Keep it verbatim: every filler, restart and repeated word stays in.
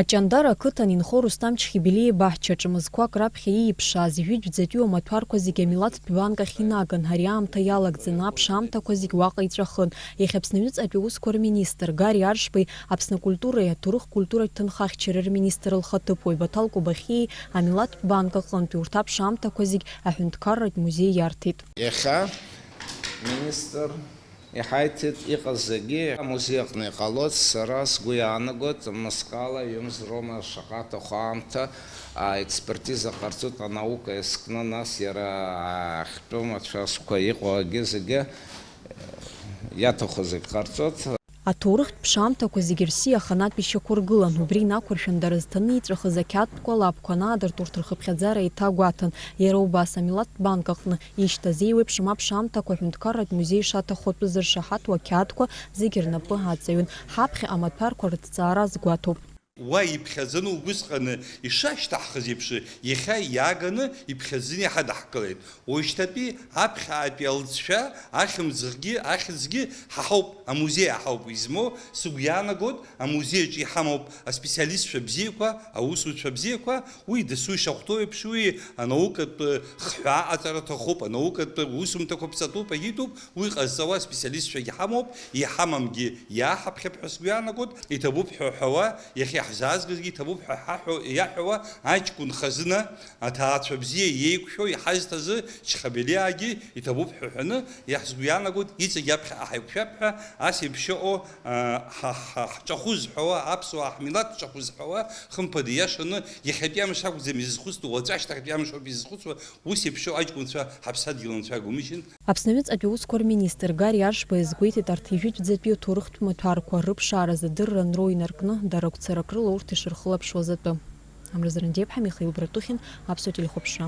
Аҷандара ақыҭан инхо Русҭам Чхибелиа ибаҳча, ҿымызқәак раԥхьа ииԥшааз ижәытәӡатәиу амаҭәарқәа зегьы амилаҭтә банк ахь инаган. Ари аамҭа иалагӡаны аԥш аамҭақәа зегь уаҟа иҵәахын. Иахьа Аԥсны аҩныҵҟатәи аусқәа рминистр Гари Аршбеи, Аԥсны акультуреи аҭоурых-культуратә ҭынхахьчареи рминистр лхаҭыԥуаҩ Баҭал Кобахьиеи амилаҭтә банк аҟынтәи урҭ аԥш аамҭақәа зегь аҳәынҭқарратә музеи иарҭеит. Иахьа министр иҳаиҭеит, иҟаз зегьы амузеи аҟны иҟалоит. Сара сгәы иаанагоит, мызкала ҩымз роума шаҟа аҭаху аамҭа аекспертиза ҟарҵоит, анаука иазкны, нас иара ахьтәы мацәазқәа иҟоу агьы зегьы иаҭаху зегь ҟарҵоит. Аҭоурыхтә ԥшаамҭақәа зегьы рсиа аханатә ишьақәыргылан, убри инақәыршәан дара зҭаны иҵәахыз ақьаадқәа алаапқәа анаадырт урҭ рхыԥхьаӡара еиҭагәаҭан. Иара убас амилаҭтә банк аҟны ишьҭаз еиуеиԥшым аԥшаамҭақәа аҳәынҭқарратә музеи шаҭаху атәы зыршаҳаҭу ақьаадқәа зегьы рнапы аҵаҩын. Ҳаԥхьаҟа амаҭәарқәа рыҭҵаара азгәаҭоуп. Уа иԥхьаӡаны, убысҟаны ишашьҭаҳхыз еиԥш, иахьа иааганы иԥхьаӡаны иҳадаҳкылеит. Уажәшьҭатәи аԥхьаатәи алҵшәа, ахьымӡӷгьы, ахьӡгьы ҳа ҳауп, амузеи ҳауп измоу. Сыгәы иаанагоит, амузеи аҿы иҳамоуп аспециалистцәа бзиақәа, аусуцәа бзиақәа. Уи дасу ишахәҭоу еиԥш, уи анаукатә хҳәаа аҟаҵара аҭахуп, анаукатә усумҭақәа ԥҵатәуп, агьитәуп. Уи ҟазҵауа аспециалистцәагьы ҳамоуп, иҳамамгьы иааҳаԥхьап ҳәа сгәы иаанагоит. Иҭабуп ҳәа ҳәауа, иахьа иаҳзаазгазгьы иҭабуп ҳәа ҳаҳәо, иаҳәауа аҷкәын хазына, аҭаацәа бзиа иеиқәшәо, иҳазҭазы Чхабелиаагьы иҭабуп ҳәа ҳәаны, иаҳзгәы иаанагоит, иҵегь аԥхьаҟа ҳаиқәшәап ҳәа, ас еиԥш иҟоу, а, ҳа, ҳа, ҳҿахәы зҳәауа, аԥсуаа ҳмилаҭ ҿахәы зҳәауа, хымԥада, иашаны, иахьатәи амш акәӡам изызхәыцтәу, уаҵәы ашьҭахьтәи амш ауп изызхәыцуа, ус еиԥш иҟоу аҷкәынцәа ҳаԥсадгьыл анцәа агәымшьын. Аԥсны аҩныҵҟатәи аусқәа рминистр Гари Аршба иазгәеиҭеит арҭ ижәытәӡатәи аҭоурыхтә маҭәарқәа рыԥшаара задырра анроу инаркны, дара гәцарак рыла урҭ ишырхылаԥшуаз атәы. Амра Зарандиаԥҳа, Михаил Братухин, Аԥсуа телехәаԥшра.